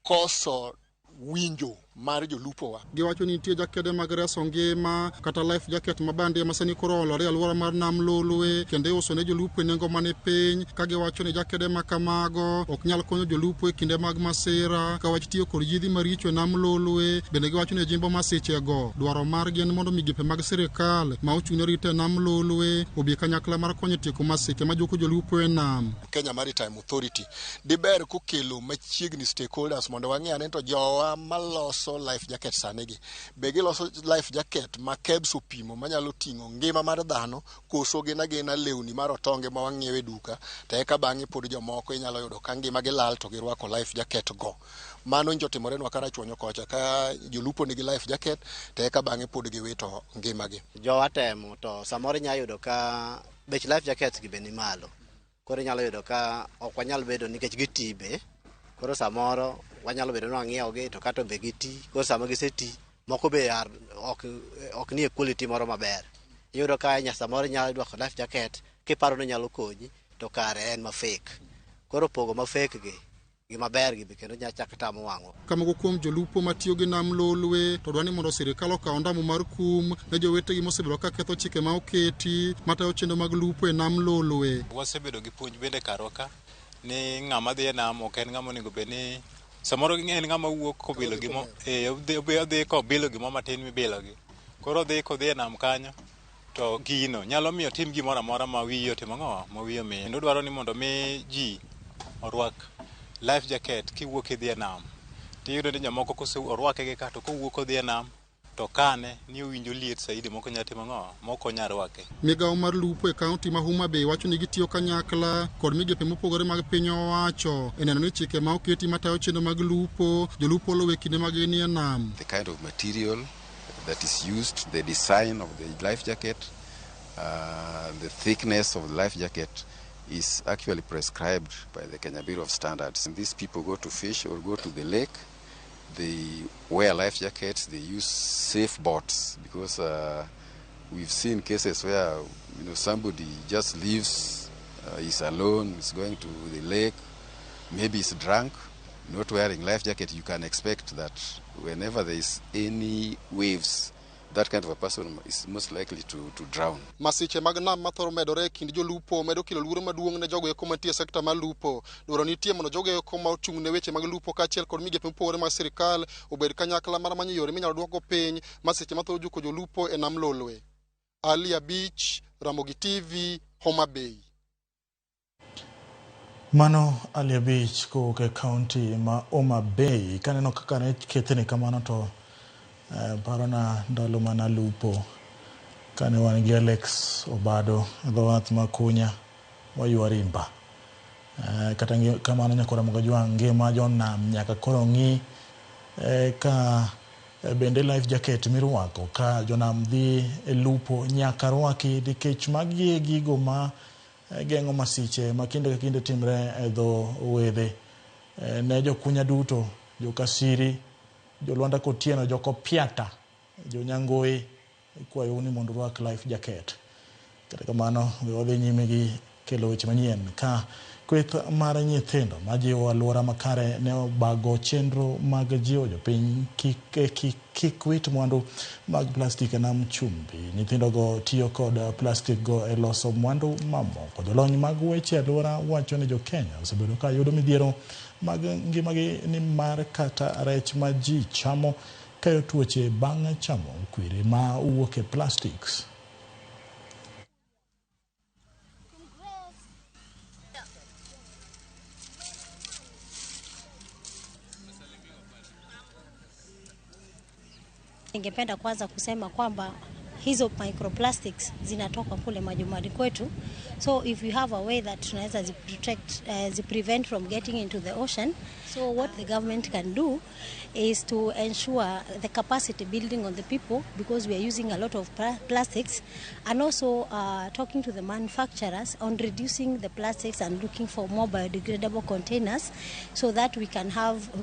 [SPEAKER 13] koso winjo mar jolupo wa.
[SPEAKER 12] Giwacho ni nitie jakede mag reso ngima kata life jacket ma bandia ma sani koro olore e alwora mar nam Lolwe, kendo iuso ne jolupo e nengo mani piny, ka giwacho ni jakede ma kamago ok nyal konyo jolupo e kinde mag masira ka wach tiyo kod yidhi maricho e nam Lolwe. Bende giwacho ni jimbo masichego dwaro margi en mondo migepe mag sirikal ma ochung' ne rito e nam Lolwe obi kanyakla mar konyo tieko masiche majuko jolupo e nam.
[SPEAKER 13] Kenya Maritime Authority diber kokelo machiegni stakeholders mondo wang'e ane to jowa maloso life jacket sani gi be giloso life jacket ma KEBS opimo manyalo ting'o ngima mar dhano, koso gin agina lewni mar otonge ma wang'iewo e duka to eka bang'e pod jomoko inyalo yudo ka ngima gi lal to girwako life jacket go. Mano njo timorenwa Karachuonyo kocha ka jolupo nigi life jacket to eka bang'e pod giwito ngimagi.
[SPEAKER 14] Jowa temo to samoro inyalo yudo ka bech life jackets gi be ni malo, koro inyalo yudo ka ok wanyal bedo nikech giti be, koro samoro wanyalo bedo ni wang'iewogi to kata be giti, koro sama giseti moko be ok nie quality moro maber. Iyudo ka samoro inyalo rwako life jacket kiparo ni nyalo konyi to kare en ma fake. Koro pogo ma fake gi Gima ber gi be kendo nya chak tamo wang'wa.
[SPEAKER 12] Ka moko kuom jolupo matiyo gi nam Lolwe to dwa ni mondo sirikal okaw ondamo mar kum ne jowetegi mosebedo ka ketho chike ma oketi matayo chenro mag lupo e nam Lolwe.
[SPEAKER 15] Wasebedo gi puonj bende karwa ka ni ng'ama dhi e nam ok en ng'ama onego bed ni samoro en ng'ama wuok kobilo gimo odhi kobilo gimo matin mibilo gi. Koro odhi kodhi e nam kanyo to gino nyalo miyo tim gimoro amora ma wiye otimo ang'o ma wiye omiyo. Kendo dwaro ni mondo mi ji orwak life jacket kiwuok idhi e nam. Tiyudo ni jomoko kose orwake gi ka to kowuok odhi e nam to kane ni owinjo liet saidi moko nyalo timo ang'o mok onyal rwake.
[SPEAKER 12] Migawo mar lupo e kaunti ma Homa Bay wacho ni gitiyo kanyakla kod migepe mopogore mag piny owacho e neno ni chike ma oketi matayo chenro mag lupo jolupo oluwo e kinde ma ginie nam.
[SPEAKER 16] The kind of material that is used, the design of the life jacket, the thickness of the life jacket is actually prescribed by the Kenya Bureau of Standards. And these people go to fish or go to the lake, they wear life jackets, they use safe boats, because we've seen cases where somebody just leaves, he's alone, he's going to the lake, maybe he's drunk, not wearing life jacket. You can expect that whenever there is any waves, that kind of a person is most likely to drown.
[SPEAKER 12] Masiche mag nam mathoro medore e kind jolupo medo kelo luoro maduong' ne jogo eko mantie e sekta mar lupo. Dwaro nitie mondo jogo eko ma ochung' ne weche mag lupo kaachiel kod migepe mopogore mag sirikal obed kanyakla mar manyo yore minyalo duokgo piny masiche mathoro juko jolupo e nam Lolwe. Ali Abich, Ramogi TV, Homa Bay.
[SPEAKER 1] Mano Ali Abich kowuok e kaunti ma Homa Bay. Kaneno kaka ne kethni kamano to parona ndalo mana lupo kane wan gi Alex Obado e dho wath ma Kunya waywa rimba. Kata kamano nyaka Ramogi Jwang' ngima jonam nyaka koro ng'i ka bende life jacket mirwako ka jonam dhi e lupo nyaka rwaki nikech magi e gigo ma geng'o masiche ma kinde ka kinde timre e dho wedhe. Ne jokunya duto, jokasiri, jolwanda Kotieno, jokopiata, jonyangoi, ikwayou ni mondo urwak life jacket. Kata kamano, we wadhi nyime gi kelo weche manyien ka kweth mar nyithindo majiwo alwora makare ne obago chenro mag jiwo jopiny kik wit mwandu mag plastik e nam chumbi. Nyithindogo tiyo kod plastik go e loso mwandu mamoko. Jolony mag weche alwora wacho ni jokenya osebedo ka yudo midhiero mag ngimagi ni mar kata rech ma ji chamo kayo tuoche bang' chamo kwiri ma wuok e plastics.
[SPEAKER 17] Ningependa kwanza kusema kwamba hizo microplastics zinatoka kule majumbani kwetu. So if we have a way that tunaweza ziprotect, ziprevent from getting into the ocean. So what the government can do is to ensure the capacity building on the people, because we are using a lot of plastics, and also talking to the manufacturers on reducing the plastics and looking for more biodegradable containers so that we can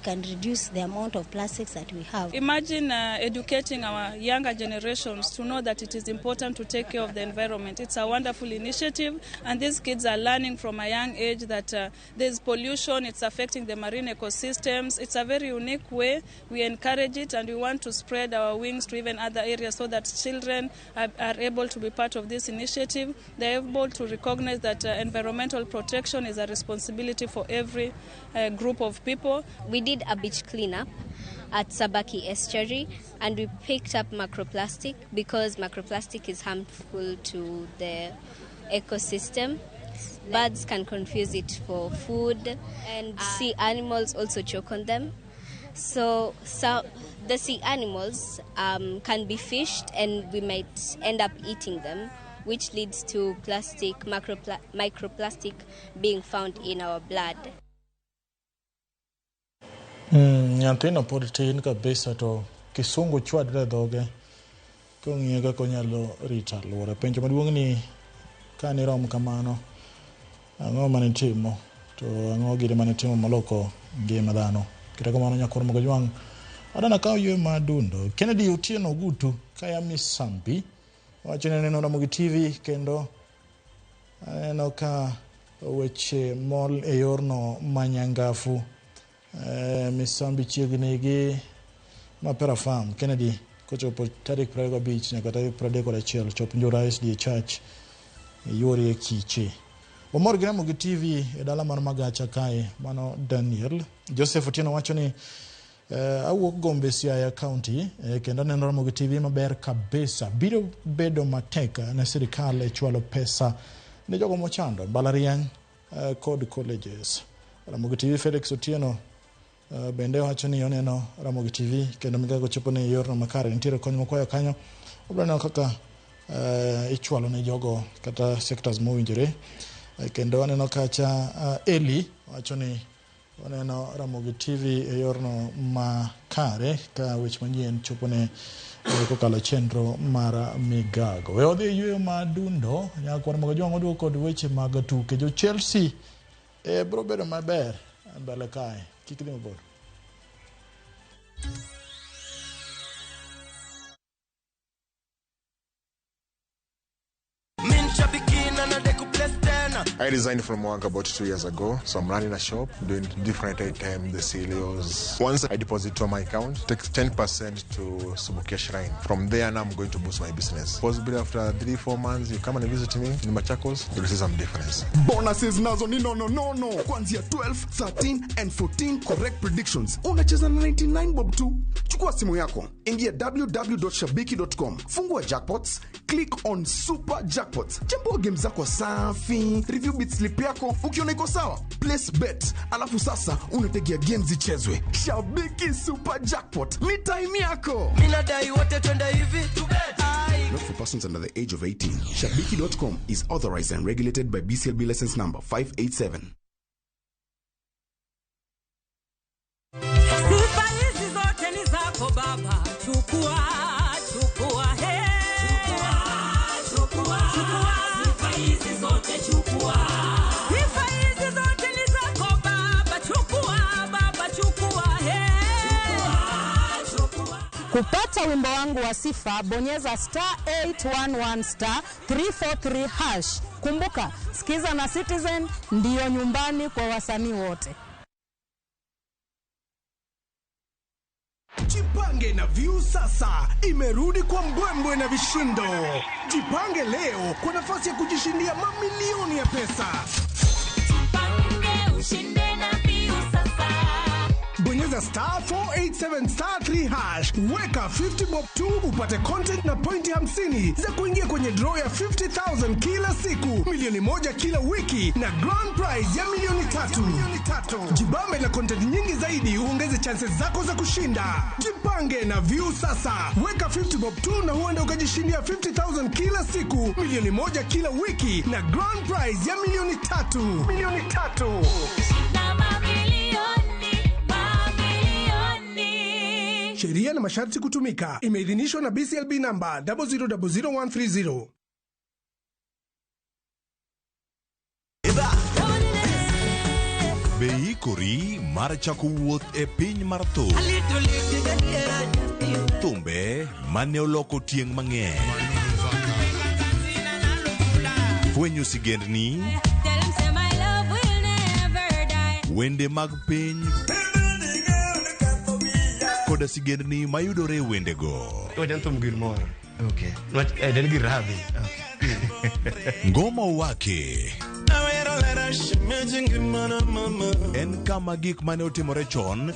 [SPEAKER 17] reduce the amount of plastics that we have.
[SPEAKER 18] Imagine educating our younger generations to know that it is important to take care of the environment. It's a wonderful initiative, and these kids are learning from a young age that there's pollution, it's affecting the marine ecosystems. It's a very unique way. We encourage it, and we want to spread our wings to even other areas so that children are able to be part of this initiative. They're able to recognize that environmental protection is a responsibility for every group of people.
[SPEAKER 19] We did a beach cleanup at Sabaki Estuary, and we picked up macroplastic because macroplastic is harmful to the ecosystem. Birds can confuse it for food, and sea animals also choke on them. So the sea animals can be fished, and we might end up eating them, which leads to plastic, microplastic being found in our blood.
[SPEAKER 1] Nyathino pod tin kabisa to kisungu chwadre dhoge kong'iyo kaka onyalo rito alwora. Penjo maduong' ni kane rom kamano, ang'o mane timo to ang'o gire mane timo moloko ngima dhano. Kata kamano nyakwar Mogo Jwang' adana kaw ywe madundo. Kennedy Otieno Ogutu kaya Misambi wacho ni neno Ramogi TV kendo aneno ka weche mol e yorno manyangafu. Misambi chiegni gi Mapera Farm. Kennedy kochopo tarik 25 nyaka tarik 31 chop Njura SDA Church yuorie kiche. Wamor gi Ramogi TV e dala mar Magacha kae, mano Daniel. Joseph Otieno wacho ni awuok Gombe Siaya County kendo aneno Ramogi TV maber kabisa. Biro bedo matek ne sirikal e chwalo pesa ne jogo mochando mbalariany kod colleges. Ramogi TV Felix Otieno bende wacho ni oneno Ramogi TV kendo migago chopo ne yorno makare. Nitiere kony mokwayo kanyo. Obiro neno kaka ichwalo ne jogo kata sectors mowinjore. Kendo aneno kacha Eli wacho ni oneno Ramogi TV e yorno makare ka weche manyien chopo ne kokalo chenro mar migago. We odhi e yueyo madundo nyaka Ramogi Jwang' oduogo kod weche mag tuke. Jo Chelsea biro bedo maber mbele kae. Kik idhi mabor.
[SPEAKER 20] I resigned from work about 2 years ago, so I'm running a shop, doing different items, the cereals. Once I deposit to my account, takes 10% to Subukia Shrine. From there, now I'm going to boost my business. Possibly after 3-4 months, you come and visit me in Machakos, you'll see some difference.
[SPEAKER 21] Bonuses nazo ni no no no no. Kuanzia 12, 13 and 14 correct predictions. Unacheza na 99 bob tu. Chukua simu yako, ingia www.shabiki.com, fungua jackpots, click on super jackpots. Chambua game zako safi, review bit slip yako, ukiona iko sawa, place bet. Alafu sasa unategea games zichezwe. Shabiki Super Jackpot, ni time yako.
[SPEAKER 22] Minadai wote twende hivi.
[SPEAKER 21] Not for persons under the age of 18. Shabiki.com is authorized and regulated by BCLB license number 587.
[SPEAKER 23] Sifa hizi zote ni zako baba, chukua, chukua, he. Chukua, chukua, sifa hizi zote chukua. Sifa hizi zote ni zako baba, chukua, baba, chukua, he. Chukua, chukua.
[SPEAKER 24] Kupata wimbo wangu wa sifa, bonyeza star 811 star 343 hash. Kumbuka, Sikiza na Citizen ndiyo nyumbani kwa wasanii wote.
[SPEAKER 21] Jipange na View sasa imerudi kwa mbwembwe na vishindo. Jipange leo kwa nafasi ya kujishindia mamilioni ya pesa.
[SPEAKER 23] Jipange ushinde na View sasa.
[SPEAKER 21] Bonyeza star 487 star 3 hash, weka 50 bob 2 upate content na pointi 50 za kuingia kwenye draw ya 50,000 kila siku, milioni 1 kila wiki na grand prize ya milioni 3. Jibambe na content nyingi zaidi uongeze chances zako za kushinda. Jipange na View sasa, weka 50 bob 2 na huenda ukajishindia 50,000 kila siku, milioni 1 kila wiki na grand prize ya milioni 3. Milioni 3.
[SPEAKER 23] Na mamilioni.
[SPEAKER 21] Sheria na masharti kutumika. Imeidhinishwa na BCLB namba 0000130.
[SPEAKER 25] Be ikori mar chako wuoth e piny mar thum. Thumbe mane oloko tieng' mang'eny. Fwenyo sigendni, wende mag piny koda sigendni mayudore e wendego. Ngoma Wake en kama gik mane otimore chon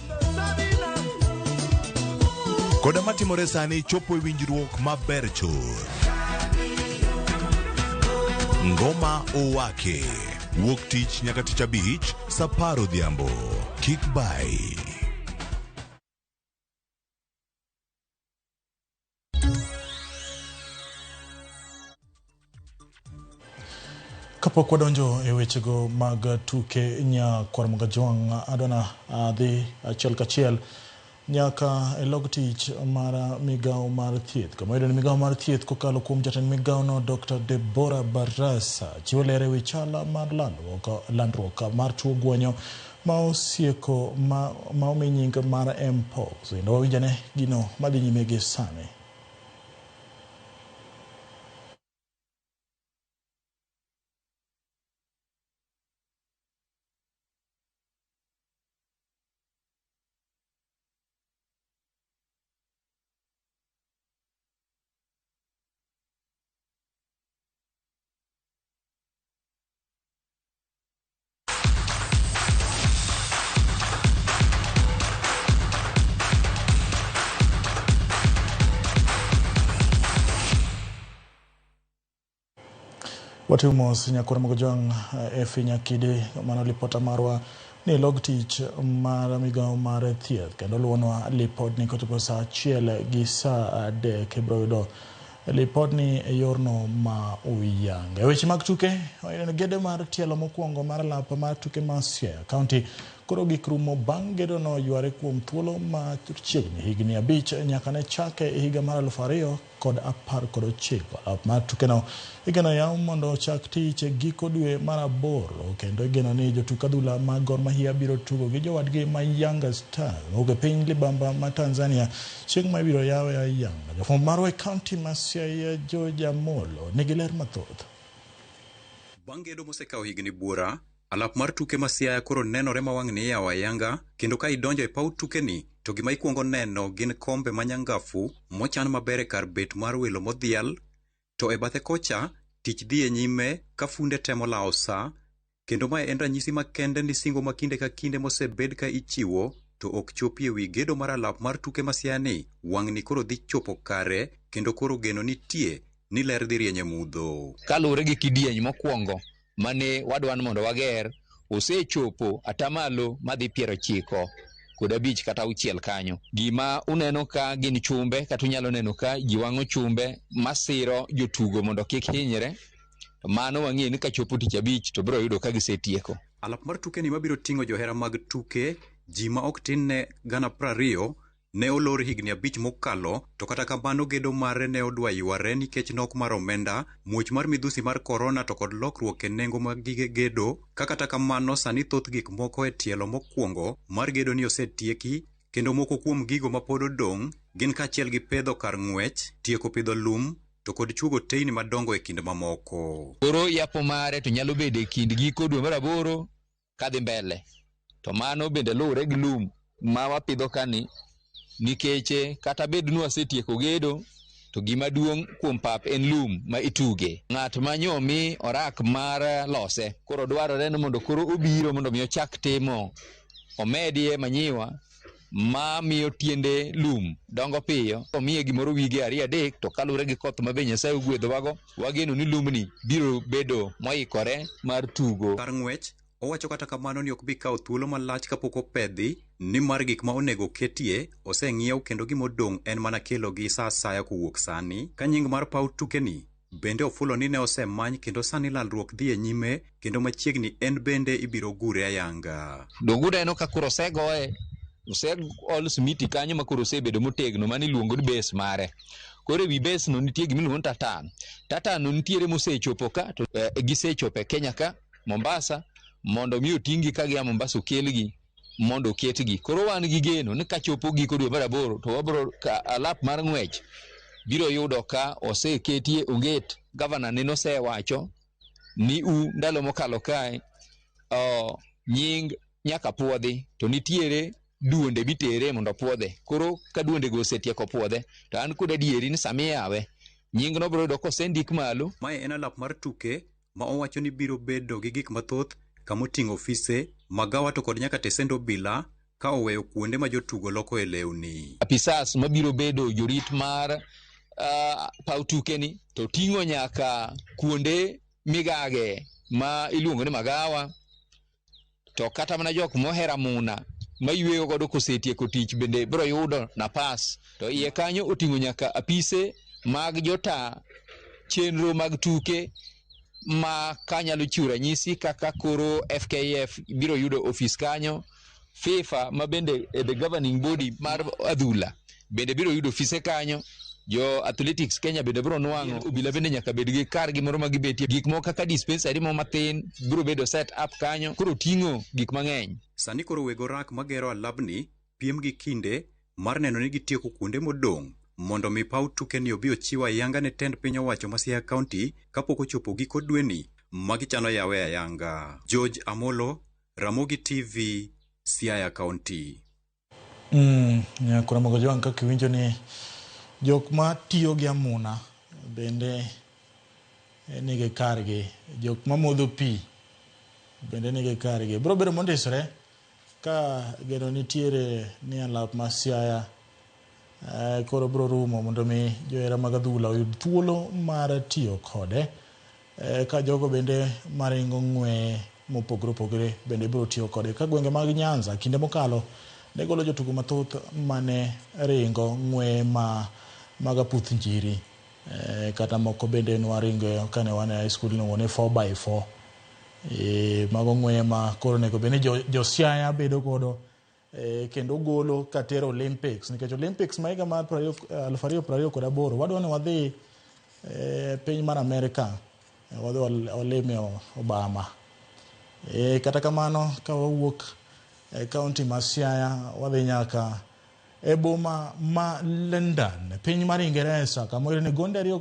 [SPEAKER 25] koda matimore sani chopo e winjruok maber chuth. Ngoma Owake wuok tich nyaka tich abich saa 10 odhiambo. Kik bai.
[SPEAKER 1] Kapok wadonjo e wechego mag tuke nyakwar Mugajwang' adona dhi achiel kachiel nyaka e log tich mar migawo mar thieth. Kama iyudo ni migawo mar thieth kokalo kuom jatend migawono Dr. Deborah Barasa chiwo ler e wi chal mar landruok mar tuo gwonyo ma osieko ma omi nying mar Mpox. Kendo wawinj ane gino madhi nyime gi sani. Watimo mos nyakwar Mogojwang' Efi Nyakidi, mano lipota marwa ni log tich mar migawo mar thieth kendo luwonwa lipodni kochopo saa 1 gi saa 3 ibiro yudo lipodni e yorno ma uyanga. E weche mag tuke, gedo mar tielo mokwongo mar lap mar tuke ma Siaya County koro gik rumo bang' gedono yware kuom thuolo ma chiegni higni 5 nyaka ne chake e higa mar 2019. Lap mar tukeno igeno yaw mondo ochak tich e giko dwe mar 8 kendo igeno ni jotuk adhula mag Gor Mahia biro tugo gi jowadgi ma Yanga Stars mowuok e piny libamba ma Tanzania chieng' ma ibiro yawe ayanga. Jafwambo marwa e kaunti ma Siaya George Amolo nigi ler mathoth.
[SPEAKER 2] Bang' gedo mosekawo higni buora, alap mar tuke ma Siaya koro nenore ma wang'ni iyawo ayanga, kendo ka idonjo e paw tukeni to gima ikwongo neno gin kombe manyangafu mochan maber e kar bet mar welo modhial, to e bathe kocha tich dhi e nyime ka funde temo lawo saa, kendo mae en ranyisi makende ni singo ma kinde ka kinde mosebed ka ichiwo to ok chopi e wi gedo mar alap mar tuke ma Siaya ni wang'ni koro dhi chopo kare kendo koro geno nitie ni ler dhi rieny e mudho.
[SPEAKER 5] Kaluwore gi kidieny mokwongo mane wadwa ni mondo wager, osechopo atamalo madhi 95 kata 6 kanyo. Gima uneno ka gin chumbe, kata unyalo neno ka ji wang'o chumbe masiro jotugo mondo kik hinyre. Mano wang'eyo ni kachopo tich abich to biro yudo ka gisetieko.
[SPEAKER 2] Alap mar tukeni mabiro ting'o johera mag tuke ji ma ok tin ne 20,000 ne olor higni 5 mokalo, to kata kamano gedo mare ne odwa yware nikech nok mar omenda, muoch mar midhusi mar korona to kod lokruok e nengo mag gige gedo. Ka kata kamano sani thoth gik moko e tielo mokwongo mar gedo ni osetieki, kendo moko kuom gigo mapod odong' gin kaachiel gi pedho kar ng'wech, tieko pidho lum to kod chuogo teyni madongo e kind mamoko.
[SPEAKER 5] Koro yapo mare to nyalo bedo e kind giko dwe mar 8 kadhi mbele. To mano bende luwore gi lum ma wapidho kani, nikech kata bed ni wasetieko gedo to gima duong' kuom pap en lum ma ituge. Ng'at ma nyomi orak mar lose, koro dwarore ni mondo koro obiro mondo mi ochak timo, omedie manyiwa ma miyo tiende lum dongo piyo, omiye gimoro wige 2-3, to kaluwore gi koth ma be Nyasaye ogwedhowago, wageno ni lumni biro bedo moikore mar tugo.
[SPEAKER 2] Kar ng'wech, owacho kata kamano ni ok bi kawo thuolo malach kapok opedhi, nimar gik ma onego ketie oseng'iew kendo gimodong' en mana kelogi sa asaya kowuok sani. Ka nying mar paw tukeni bende ofulo ni ne osemany kendo sani lalruok dhi e nyime kendo machiegni en bende ibiro gure ayanga.
[SPEAKER 5] Donge uneno ka koro osegoye, oseol simiti kanyo ma koro osebedo motegno, mano iluongo ni base mare. Koro ewi base no nitie gima iluongo ni tatan. Tatan no nitiere mosechopo ka, to gisechopo e Kenya ka, Mombasa, mondo mi oting'gi ka gia Mombasa okelgi mondo oketgi. Koro wan gi geno ni kachopo giko dwe mar 8 to wabiro ka alap mar ng'wech biro yudo ka oseketie onget. Gavana ne nosewacho ni u ndalo mokalo kae, nying nyaka puodhi, to nitiere duonde mitere mondo puodhe. Koro ka duondego osetieko puodhe, to an kod adieri ni sama iyawe, nyingno biro yudo kosendik malo.
[SPEAKER 2] Mae en alap mar tuke ma owacho ni biro bedo gi gik mathoth kamoting'o ofise, magawa to kod nyaka tesend obila ka oweyo kuonde ma jotugo loko e lewni.
[SPEAKER 5] Apisas mabiro bedo jorit mar paw tukeni to ting'o nyaka kuonde migage ma iluongo ni magawa, to kata mana jok mohero amuna mayweyo godo kosetieko tich bende biro yudo napas. To iye kanyo oting'o nyaka apise mag jota chenro mag tuke ma kanyalo chiwo ranyisi kaka koro FKF biro yudo ofis kanyo, FIFA ma bende the governing body mar adhula bende biro yudo ofise kanyo, jo Athletics Kenya bende biro nwang'o, obila bende nyaka bed gi kargi moro ma gibetie, gik moko kaka dispensary moro mathin biro bedo set up kanyo. Koro ting'o gik mang'eny.
[SPEAKER 2] Sani koro weg orak magero alabni piem gi kinde mar neno ni gitieko kuonde modong' mondo mi paw tukeni obi ochiw ayanga ne tend piny owacho ma Siaya County kapok ochopo giko dweni ma gichano yawe ayanga. George Amolo, Ramogi TV, Siaya County.
[SPEAKER 1] Kuna Mogojwang' kaka iwinjo ni jok ma tiyo gi amuna bende nigi kargi, jok ma modho pi bende nigi kargi. Biro bedo mondisore ka geno nitiere ni alap ma Siaya koro biro rumo mondo mi johera mag adhula oyud thuolo mar tiyo kode. Ka jogo bende maringo ng'weye mopogore opogore bende biro tiyo kode. Ka gwenge mag Nyanza kinde mokalo ne golo jotugo mathoth mane ringo ng'weye ma mag aputh njiri. Kata moko bende nwaringo kane wan e high school iluongo ni 4x4. Mago ng'weye ma koro onego bed ni jo Siaya bedo godo kendo golo katero Olympics nikech Olympics ma higa mar 2028 wadwa ni wadhi piny mar Amerika, wadhi walime Obama. Kata kamano ka wawuok e kaunti ma Siaya wadhi nyaka e boma ma London, piny mar Ingeresa, kama oyudo ni gonde ariyo.